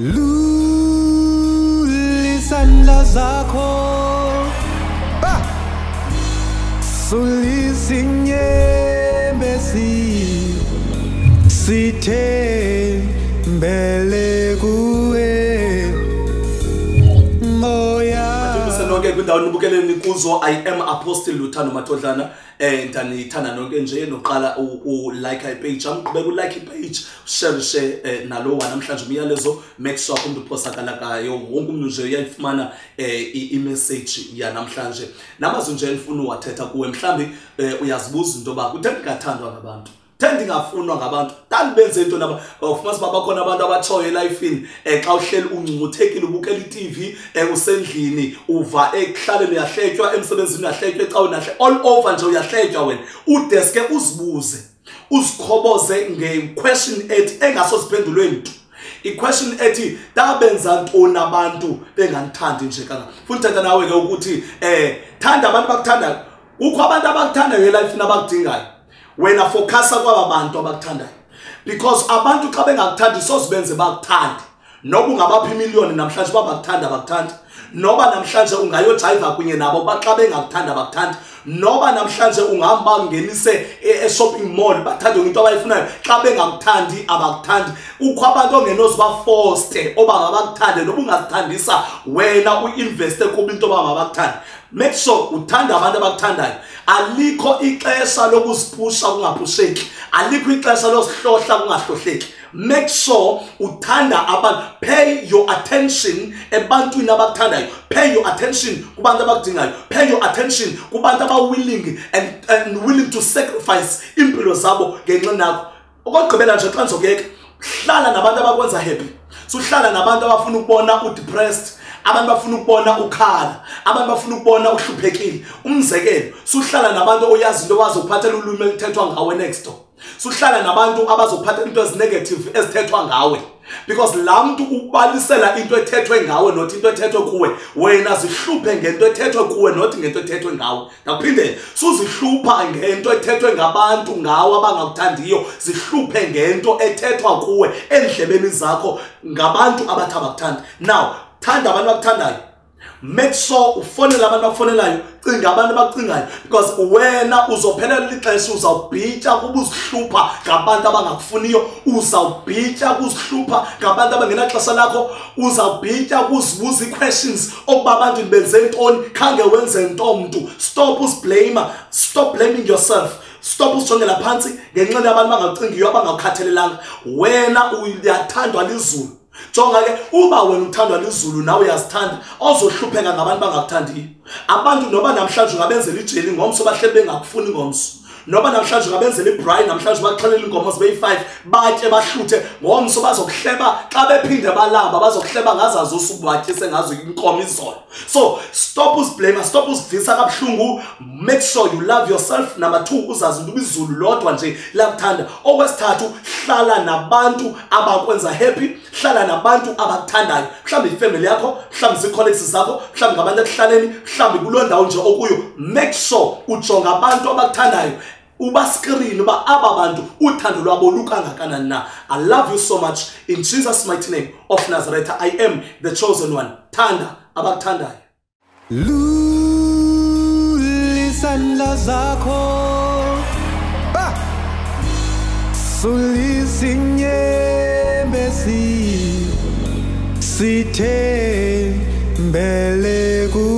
Lula isandla zakho, ba sulizinyembezi, sithembele kuwe moya. Nonke kwindawo nibukeleni kuzo, I am Apostle Luthando Matodlana. Ndanithanda nonke nje noqala u-like i-page, amqhubeka u-like i-page, share nalo namhlanje umyalezo, make sure umuntu uphosakalakayo wonke umuntu nje uyayifumana i-message yanamhlanje. Namazwi nje endifuna uwathetha kuwe, mhlambi uyazibuza into yoba kuthe ndingathandwa ngabantu, kuthe ndingafunwa ngabantu, ndandibenze into naba ufumanisa uba bakhona abantu abatshoyo elifini, xa uhleli ungcuthekile ubukela i-TV, usendlini uva ekuhlaleni uyahletywa, emsebenzini uyahletywa, ecaweni uyahletywa, all over nje uyahletywa wena. Udeske uzibuze, uzikhoboze nge-question ethi engasoziphendulwe mntu. I-question ethi ndabenza ntoni abantu bengandithandi nje kangaka. Funa uthetha nawe ke ukuthi thanda abantu abakuthandayo. Kukho abantu abakuthandayo elifini abakudingayo. Wena focusa kwaba bantu abakuthandayo, because abantu xa bengakuthandi sozibenze bakuthande. Noba ungabapha imiliyoni namhlanje uba bakuthanda abakuthandi, noba namhlanje ungayojayiva kunye nabo xa bengakuthanda abakuthandi, noba namhlanje ungahamba ungenise e-shopping mall bathande into abayifunayo, xa bengakuthandi abakuthandi. Kukho abantu ongenozibafoste oba mabakuthande, noba ungazithandisa wena uinveste kubo into yoba mabakuthande. Make sure uthanda abantu abakuthandayo. Alikho ixesha lokuzipusha kungaphusheki, alikho ixesha lozihlohla kungahlohleki. Make sure uthanda abantu. Pay your attention ebantwini abakuthandayo. Pay your attention kubantu abakudingayo. Pay your attention kubantu aba-willing and willing to sacrifice impilo zabo ngenxa yakho. Okokugqibela nje xa ndizokuyeka, hlala nabantu abakwenza happy. Suhlala nabantu abafuna ukubona u-depressed, abantu bafuna ukubona ukhala, abantu bafuna ukubona uhluphekile. Umzekelo, suhlala nabantu oyazi into abazokuphathela ulwimi oluthethwa ngawe next door. Suhlala nabantu abazokuphathela into ezinegative ezithethwa ngawe, because laa mntu ubalisela into ethethwe ngawe not into ethethwe kuwe. Wena zihluphe ngento ethethwe kuwe not ngento ethethwe ngawe. Ndakuphindela, suzihlupha ngento ethethwe ngabantu ngawe abangakuthandiyo, zihluphe ngento ethethwa kuwe endlebeni zakho ngabantu abathi abakuthandi. Now thanda abantu abakuthandayo. Make sure ufonele abantu abakufonelayo, cinga abantu abakucingayo, because wena uzophelelwa lixesha, uzawubhitya kuba uzihlupha ngabantu abangakufuniyo, uzawubhitya kuzihlupha ngabantu abangenaxesha lakho, uzawubhitya kuzibuza ii-questions okuba abantu ndibenze ntoni, khange wenze nto mntu. Stop uziblame, stop blaming yourself. Stop usijongela phantsi ngenxa yabantu abangakucingiyo, abangakukhathalelanga. Wena uyathandwa lizulu. Jonga ke, uba wena uthandwa lizulu nawe uyazithanda, ozohlupheka ngabantu bangakuthandiyo. Abantu noba namhlanje ungabenzela ijeli ngomso bahleli bengakufuni ngomso. Noba namhlanje ungabenzela ibraai, namhlanje baxhelele iinkomo zibe yi-5, batye bahluthe ngomso bazokuhleba, xa bephinde balamba bazokuhleba ngazazi usuku batyise ngazo inkomo izolo. So stop uziblame, stop uzivisa kabuhlungu. Make sure you love yourself. Number 2, uzazi into izulu lodwa nje lakuthanda. Okwesithathu, hlala nabantu abakwenza happy, hlala nabantu abakuthandayo. Mhlawumbi ifamily yakho, mhlawumbi zii-colleagues zakho, mhlawumbi ngabantu ekuhlaleni, mhlawumbi kuloo ndawo nje okuyo. Make sure ujonga abantu abakuthandayo, uba screen uba aba bantu uthando lwabo lukangakanani na. I love you so much. In Jesus' mighty name of Nazareth, I am the chosen one. Thanda abakuthandayo. Lula isandla zakho, ba sulizinyembezi, sithembele kuwe.